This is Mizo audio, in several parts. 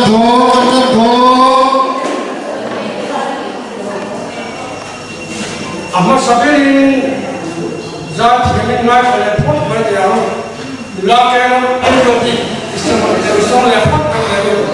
khawm, kan tan khawm. A hmasa berin zaithiamin ngaithla leh phawt mai teh ang. Nula keng an ruat hi i sawn deuh sawn leh phawt mai teh u.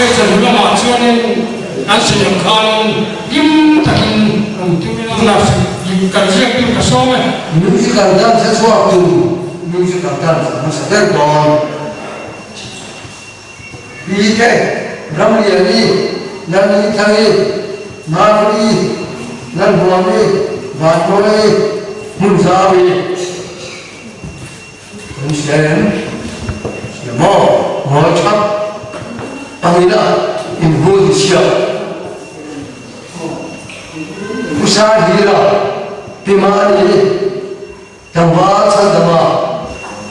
Hei chawhnu lamah chuanin an sawi ang khanin hlim takin tunah kan ziak tur ka sawm e. Musical dance a chhuak tur musical dance a hmasa ber dawn. Pi te, Ramliani, Lalnithangi, Mavli, Lalhuami, Vanmawii, Hmunzawi. In hria em? Hria maw? Ngawi thap pangina in hu ti chhiah. Pu Saihira, Pi Mani, Tlangval Chhandama,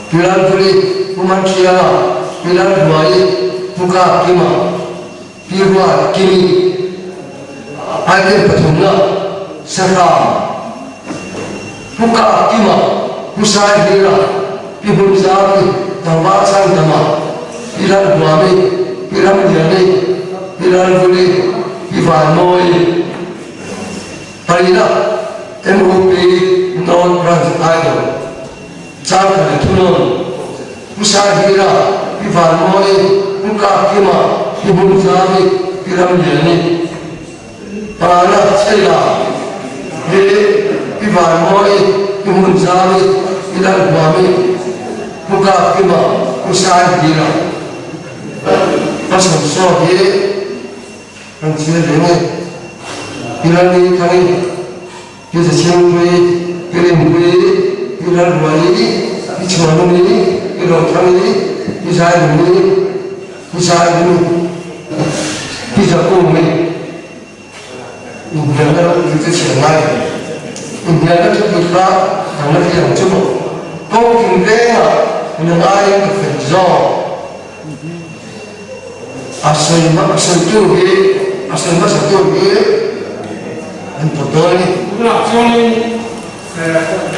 Pi Lalpuli, Pu Manthianga, Pi Lalhnuai, Pu Kapkima, Pi Ruatkimi, Item pathumna, Sahram, Pu Kapkima, Pu Saihira, Pi Hmunzami, Tlangval Chhandama, Pi Lalhnuami, Pi Ramliani, Pi Lalvuli, Pi Vanmawi. Parina, MOP North Branch Idol, Changkha leh Thunawn, Pu Saihira, Pi Vanmawi, Pu Kapkima, Pi Hmunzami, Pi Ramliani, Parana Cheila hi Pi Vanmawi, Pi Hmunzami, Pi Lalhuami, Pu Kapkima, Pu Saihira. Pasal saw hi Kan chhir reng e. Pi Lalni Thang i, Pi Zachhingpui, Pi Rinpui, Pi Lalruai i, Pi Chhuanung i, Pi Rothang i, Pi Zailung i, Pu Zailung i, Pi Zakung i. Inhnialna ro hi chu chhiar ngai lo. Inhnialna thupui kha kan la hriat ang chu maw? Kawngkim vengah nang aiin ka fel zawk. A sawi a sawitu hi a sawi hmasatu hi an pawt dawn a ni. Tunah chuanin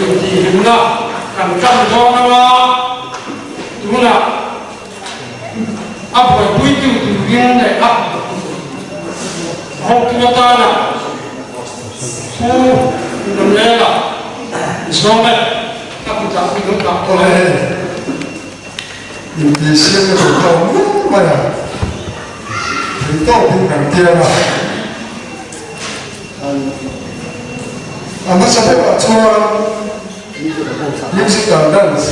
intihhlimna kan tan dawn anga tunah a buaipuitu turin leh a hawktu atana Pu Nunlela Zawme a kutah min lo dah tawh a. Intihsiakna tur kha a awm viau mai a, theihtawpin kan tiang a. A hmasa deuhah chuan musical dance.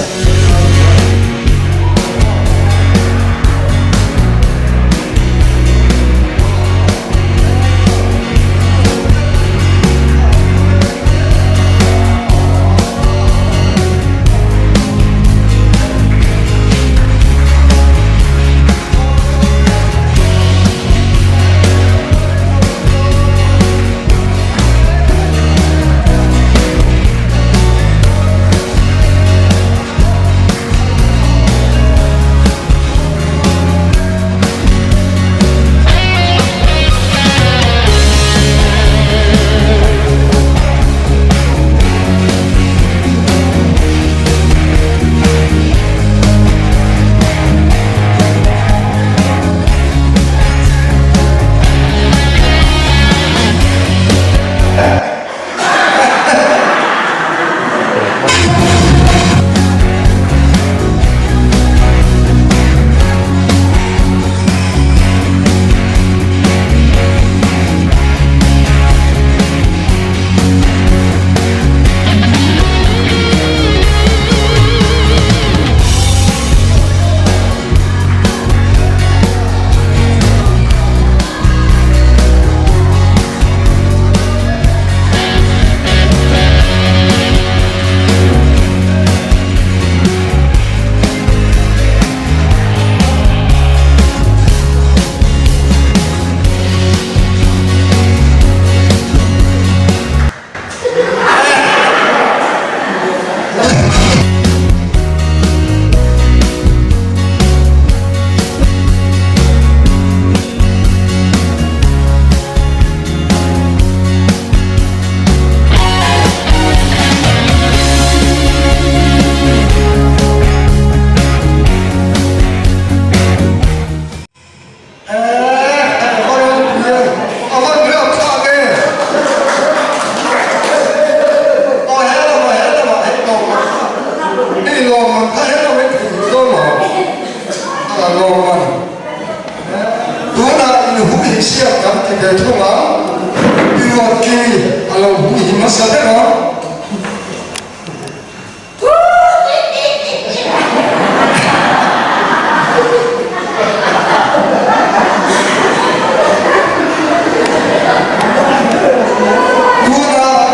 Tunah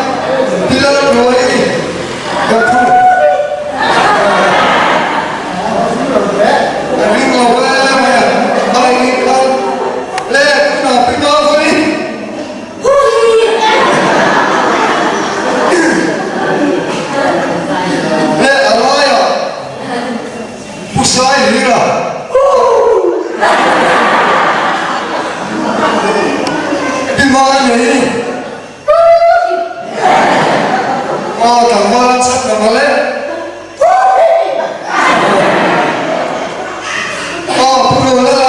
Pilar Hnuai ka thu. Pi Mani, Aw tlangval a chak ta mawle. Aw Pu Rola.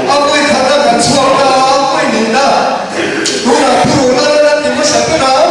A vawi khat a kan chhuak ta a, vawi nihna tunah Pu Rola la ti hmasa ber ang.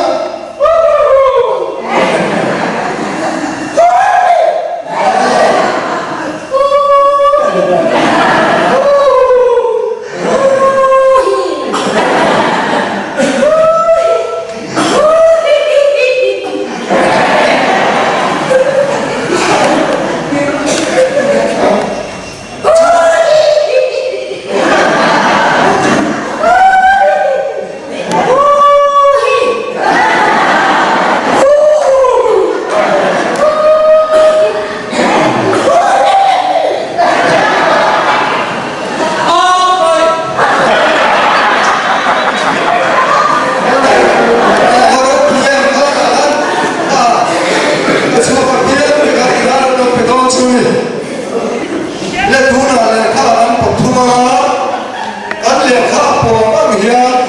Kan lehkha pawm ang hian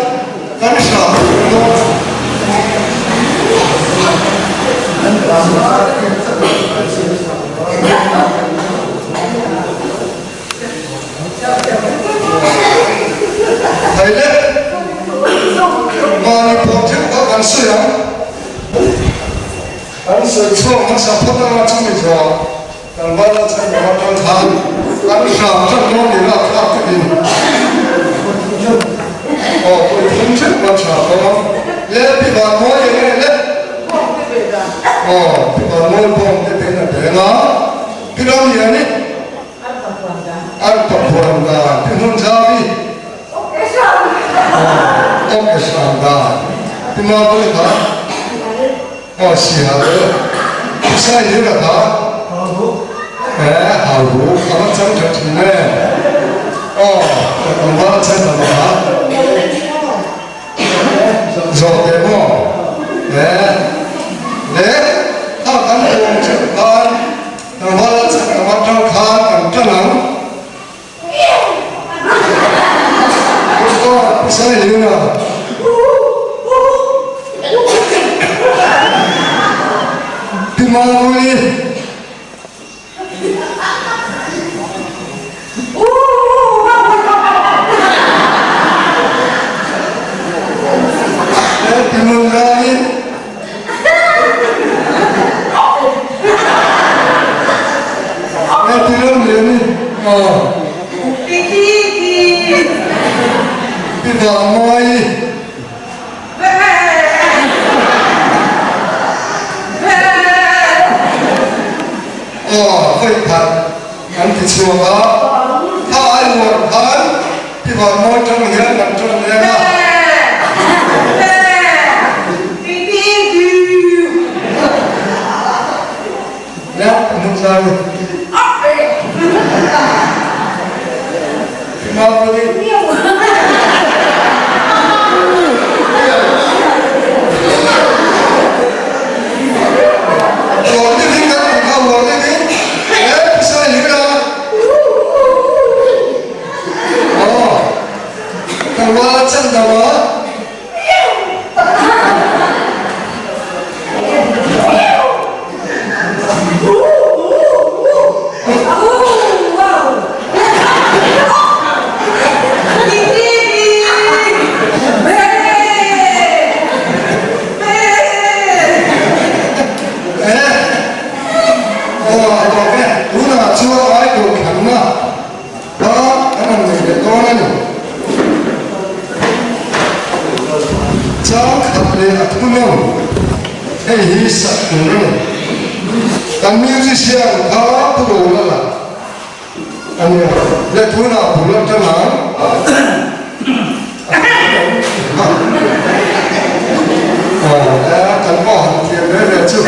kan hram thung dawn. Thei le, mahni pawm theuh kha kan sawi ang. Kan sawi chhuak hmasa phawt anga chumi zawh. Tlangval a chhan lo atang khan kan hram tlat dawn ni lak thlak takin aw pawh thum theuh kan tha dawn le pi van mawi eng nge le aw pi van mawi bawng te peng a deng a pi ram lian i an pakhuan dan pi hmun zavi aw ok hram dan pi ma pawh kha Aw si ha le, pu sai hi ra kha e hau hu a va chang tha thin e aw ka tlangval a chen ta ma zawh te maw e le kha kan kawm theuh khan tlangval a chen ta ma tang khan kan tan ang Aw pu sai hi ra. Pi Mangui. Pi Nunrani. Pi Ramliani. Pi Vangmawii. Aw vawi khat kan ti chhuak a, kha ai uar khan pi Vanmawi tang hian kan tan leng a. Leh hmun zai. Pi Mapui. Uar deuhin kan awm kha uar deuhin he pisa hi la. Aw tlangval a chan lo a. Tunah chuan idol thlanna kha kan han nei leh dawn a ni. Chang khat leh a thunawm hei hi sak tur a ni. Kan musician kha pu Rola lah a nia. Le tunah bul atang ang. Kan pawh han thiam ve ve chu.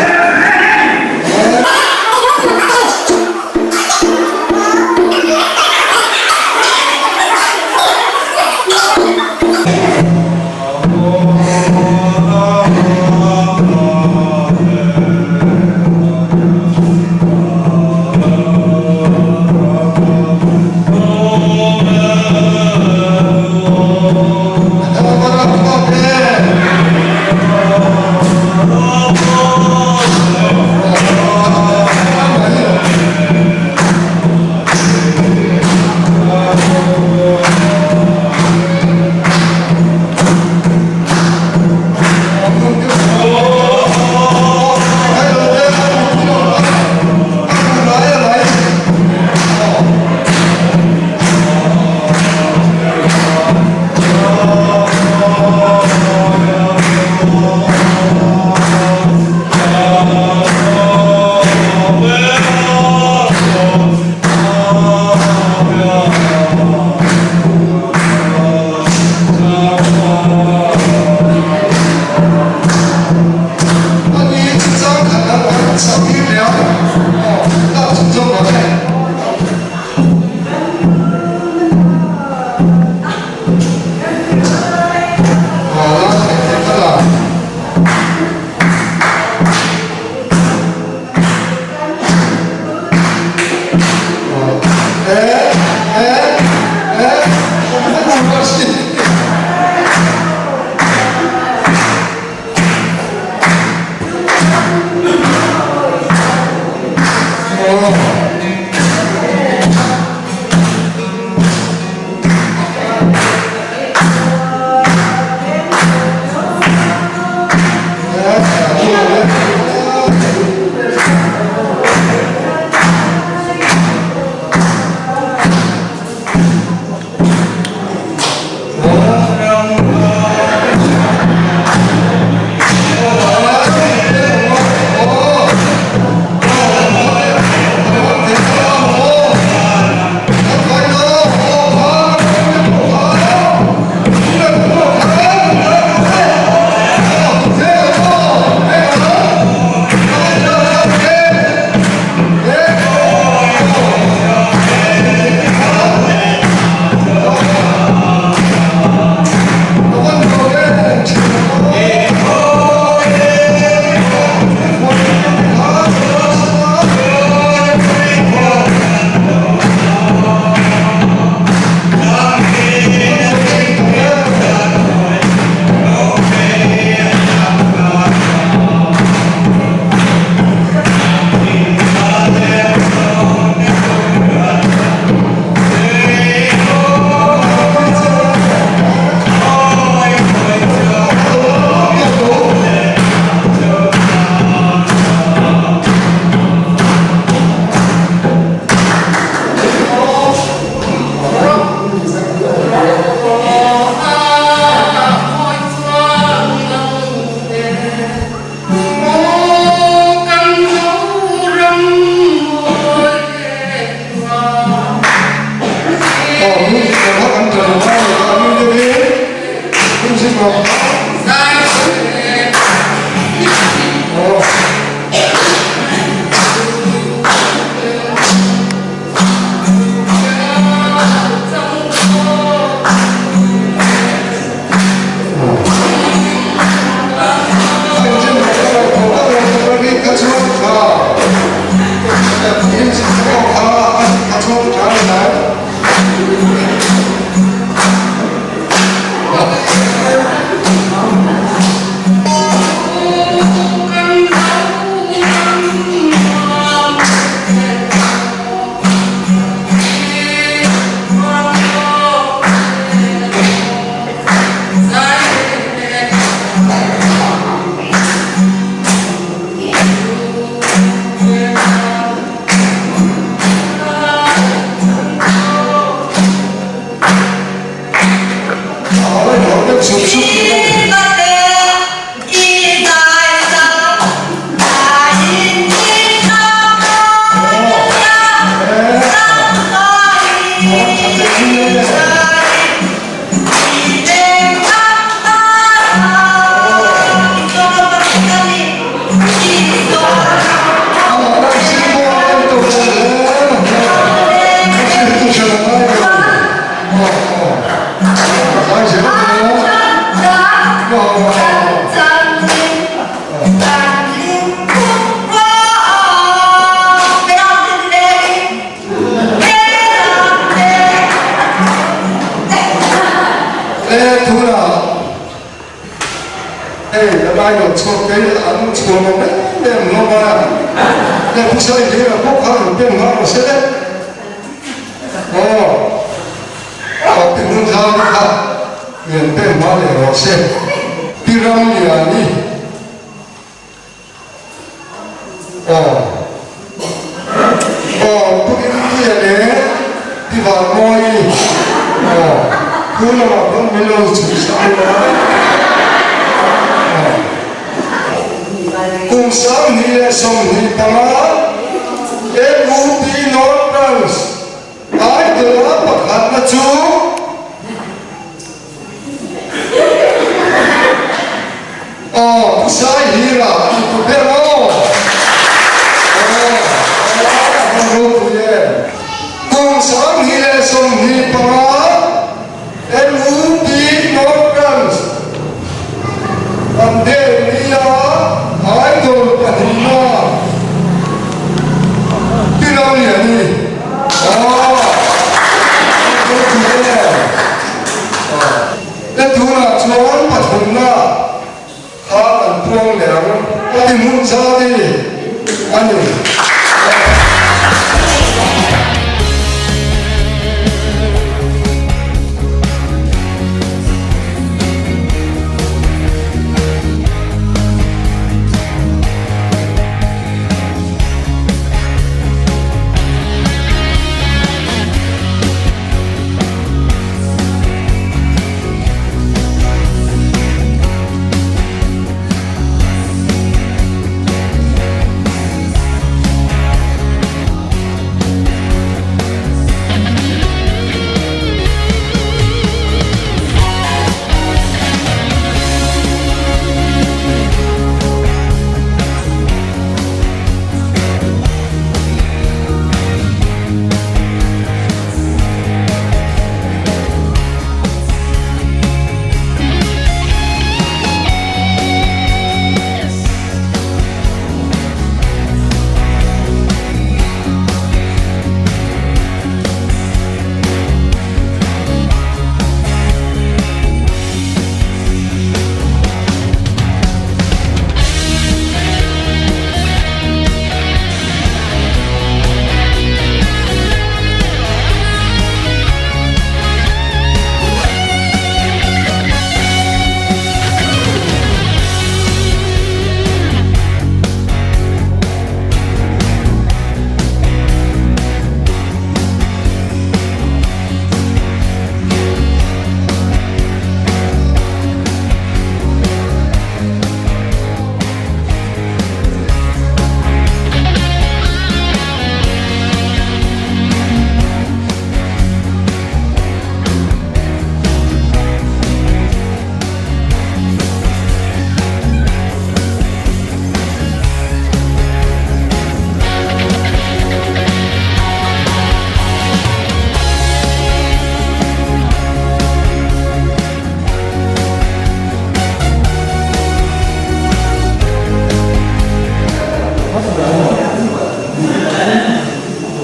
a ni.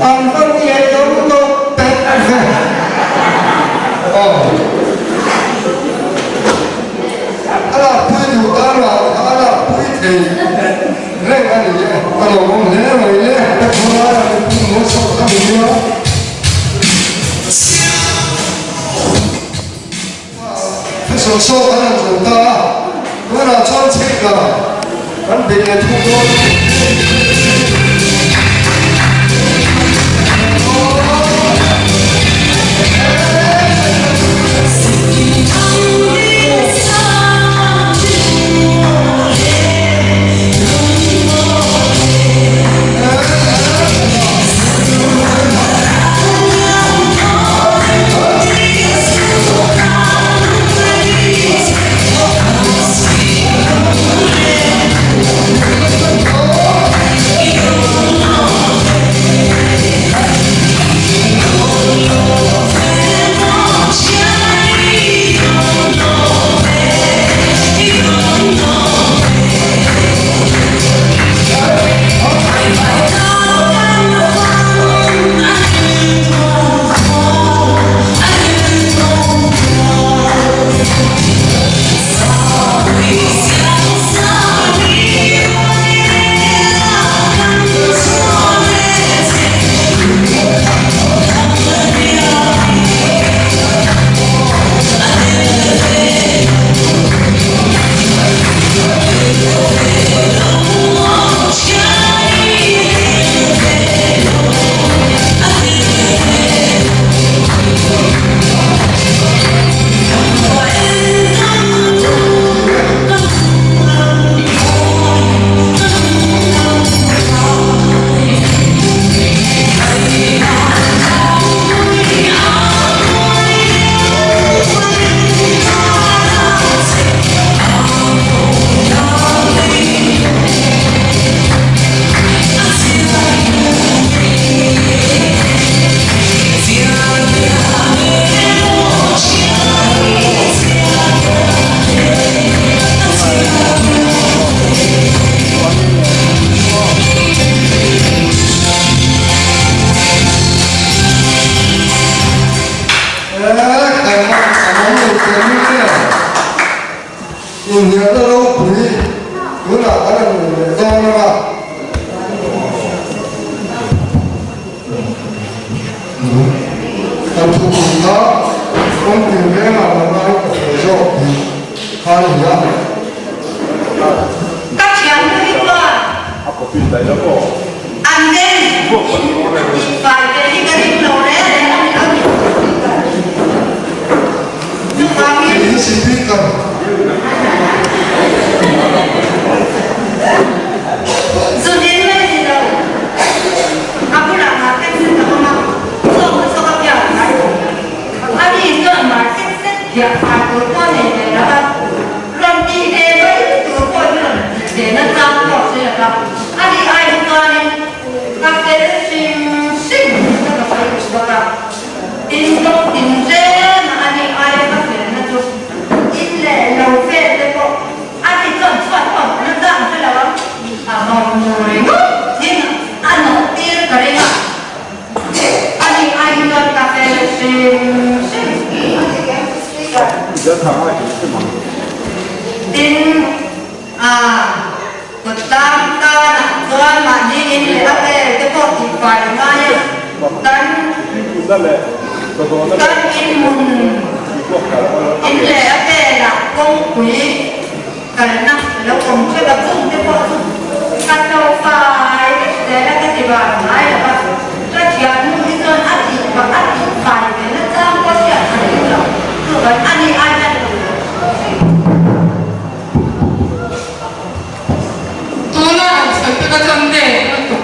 An va nge dawng tawh pek ve. Aw. A lakpui duh tan lah kha a lakpui thei reng a ni e. A lawmawm hle mai le. Ka khawlai ah mipui maw chhoh kha ni nia. Thusawi saw kan han zo ta a, tunah chuan chhekla kan beih leh thung dawn. Kan thuthlung kha kawng tinrengah lo ngai ka sawi zawk tih kha a ni a. Ka thiannu hi chuan an den fai ve hi ka ring lo reng reng a ni lo. Chuvangin. Kei hi speaker. Zudin mai ni lo. A bulah mah tek zet a awm a, chawk na chawk a piak ngai lo. A ni chuan mar sek sek piah fai tur pawh a nei ve lo a, rawn tih ve mai tur pawh hi rawn tih ve na chang pawh a sawi lo va. A ni ai hi chuanin ka fel hrim hrim ka ka sawi duh bawk a, tin kawng tin reng a a ni aia ka felna chu in leh lo vel te pawh A ti chuan chhuat pawh na zang hre lo ang, a mawm ringawt thin a nawh tir ka ring a, a ni ai hi chuan ka fel hrim hrim. Tin, a kut tlang tanah chuan mahni in leh a vel te pawh tih fai a ngai a, kan kan inhmun In leh a velah kawngpui kalna a lo awm theuh a, chung te pawh chu ka to fai vek zel a ka ti vang ngai lo va, ka thiannu hi chuan a tih vak a tih fai ve na chang pawh hriat a ring lo, chuvang a ni ai hian ka lo sawi. Tuna rawn sawi te ka chuan nep lutuk,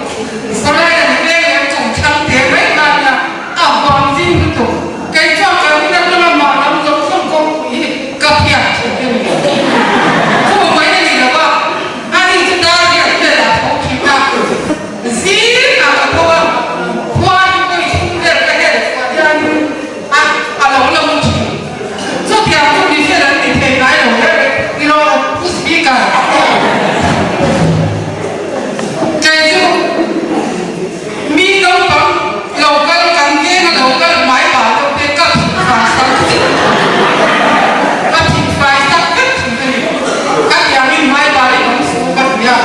Israel an veng leh an chung thlang te mai khan nia a huam zing lutuk, kei chuan kan in atanga mah lam zawng zawng kawngpui hi ka phiat thin a ni. Chu mai a ni lo a, ani chu dar riat velah a tho thin a, zing ah ka tho a, khua hi vawi thum vel ka hel chhuah hianin a a lo la mu thin. Chutiang chu mihriat an ti thei ngai lo reng reng i rawh Pu Speaker. Kei chu mi naupang lo kal kan veng a lo kal hmai vah deuh te ka thih fai sak vek ka thih fai sak vek thin a ni. Ka tiangin hmai vah in awm suh ka ti a,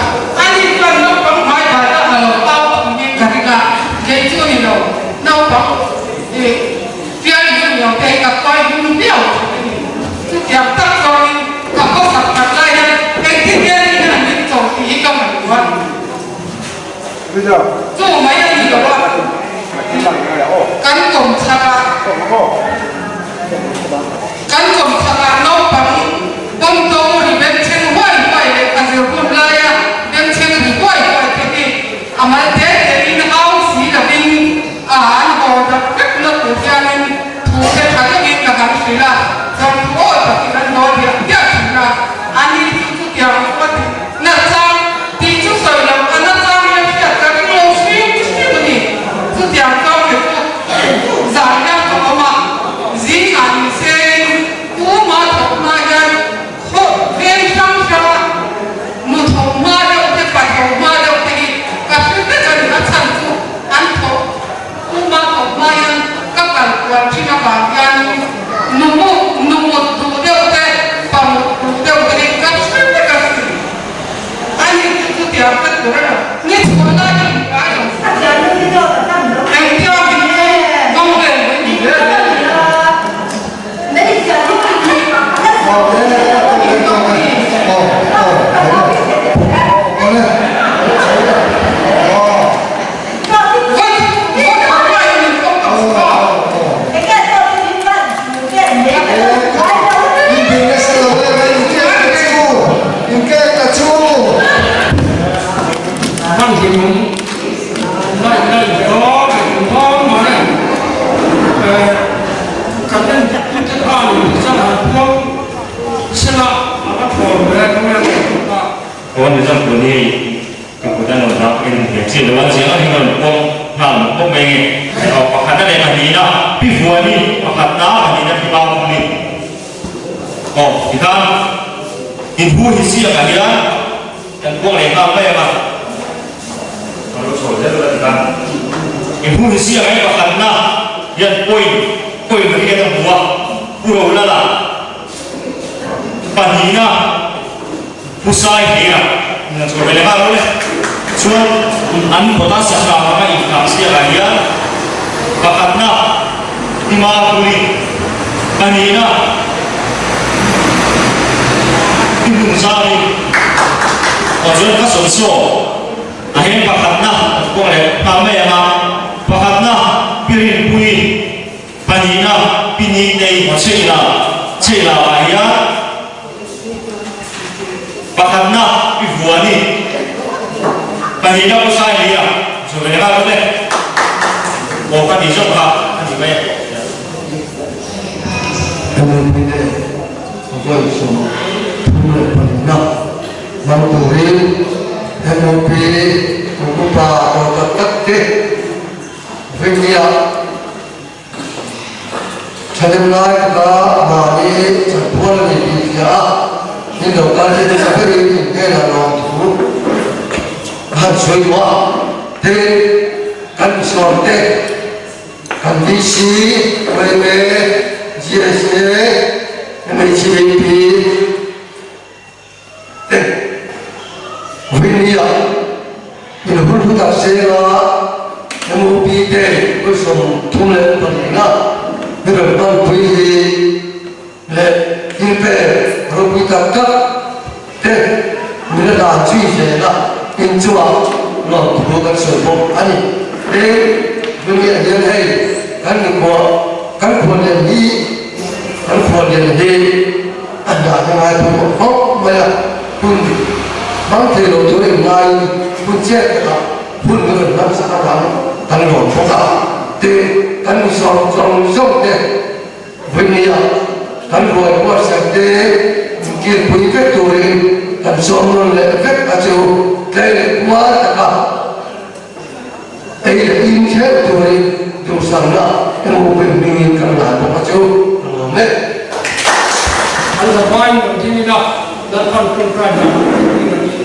ani chuan naupang hmai vah dah a lo au angin ka ring a, kei chu a ni lo naupang ih Pian hun lo te hi ka khuai hmun viau thin a ni. Chutiang tak chuanin ka khawsak khat lai hian engtin nge ni hian min cho tih hi ka ngaihtuah a ni. Chu mai a ni lo a, kan kawmchhak ah kan kawmchhak ah naupang bawmto ri bengchheng huai huai leh a zir hun laia bengchheng ri huai huai te hi a mal te te in hau si lovin A an haw tak vek na tur hianin thu te tha deuhin ka han hrilh a, chuan thu awi takin an haw diah diah thin a, ani chu chutiang chu a ti na chang tih chu sawi loh a na chang hian hriat ka ring lo hrim hrim a ni. Chutiang chuan kei chu zan hian ka awm a, zingah ni sein puma thawk hma hian Khaw veng hrang hranga nu thawk hma deuh te, pa thawk hma deuh te hi ka hre vek a ni. A chhan chu an thawk puma thawk hma hian ka kal kual thin avang hian nu mut nu mut duh deuh te, pa mut duh deuh te hi ka hre vek a ni. Ani chu chutiang ka tur a lo ni chhuah lai a ni ngai lo. Engtia min ngawng vel mai ni zel a ni. Kan en pute khan chan han puang sela a va thawn ve ka nge tih tur a. Aw ni chuan tun hi ka kut a rawn dah in he chi lo a chiang a hi rawn puang nghal mawp mawp mai nge. Aw pakhat a leh pahnihna pi Vuani pakhatna pahnihna pi Maukhumi aw tikhan inhu hi siakah hian Kan puak leh nghal mai ang a, kan lo chhawl zel a tikhan i hmun siam hi pakhatna hian point point riat a hmu a, Pu Rolala pahnihna Pu Sai Hlira an chhawl ve leh nghal lo le. Chuan an kawta sahra anga inkhak siakah hian pakhatna. Pahnihna, Pi Hmunzami aw chuan ka sawi saw a hen pakhatna an kawng leh nghal mai ang a, pakhatna Pi Rinpuii, pahnihna Pi Nitei aw Chheihla, Chheihla ah hian pakhatna Pi Vuani, pahnihna Pu Sailia, chu ve nghal bawk e, aw ka tih zawk kha a ni mai a. MLP te vawi 34 na hmang turin MOP kum upa tawh tak tak te Vengnia thahnem lai taka mahni chanpual a ni tih hria a, min lo kal te nasa berin in hnenah lawmthu a han sawi duh a, tin kan misual te Kan VC, yma, GSA, MHAP te Winnie-ah inhun hu tak zela MOP te kul 32 na mi rawn panpui hi leh thil pek ropui tak tak te min la dan zui zel a, inchungah lawmthu kan sawi bawk a ni. Tin, Dunia hian hei kan mikhuah kan khuallian hi kan khuallian hi a hna hi ngai pawimawh khawp mai a, hun hmang thei lo tur in ngaiin hun chet takah hun min rawn hmang sak avang kan lawm bawk a. Tin, kan mi zawng zawng zawng te Vawihnia kan ruai buatsaih te inkirpui vek turin kan sawm rawn leh vek a chu tlei leh kual taka ei leh in theuh turin duhsakna emaw pek hmingin kan ngai bawk a chu ka lawm e. An zavaiin lo ding ila Lalpan tawngtai dan in a ni.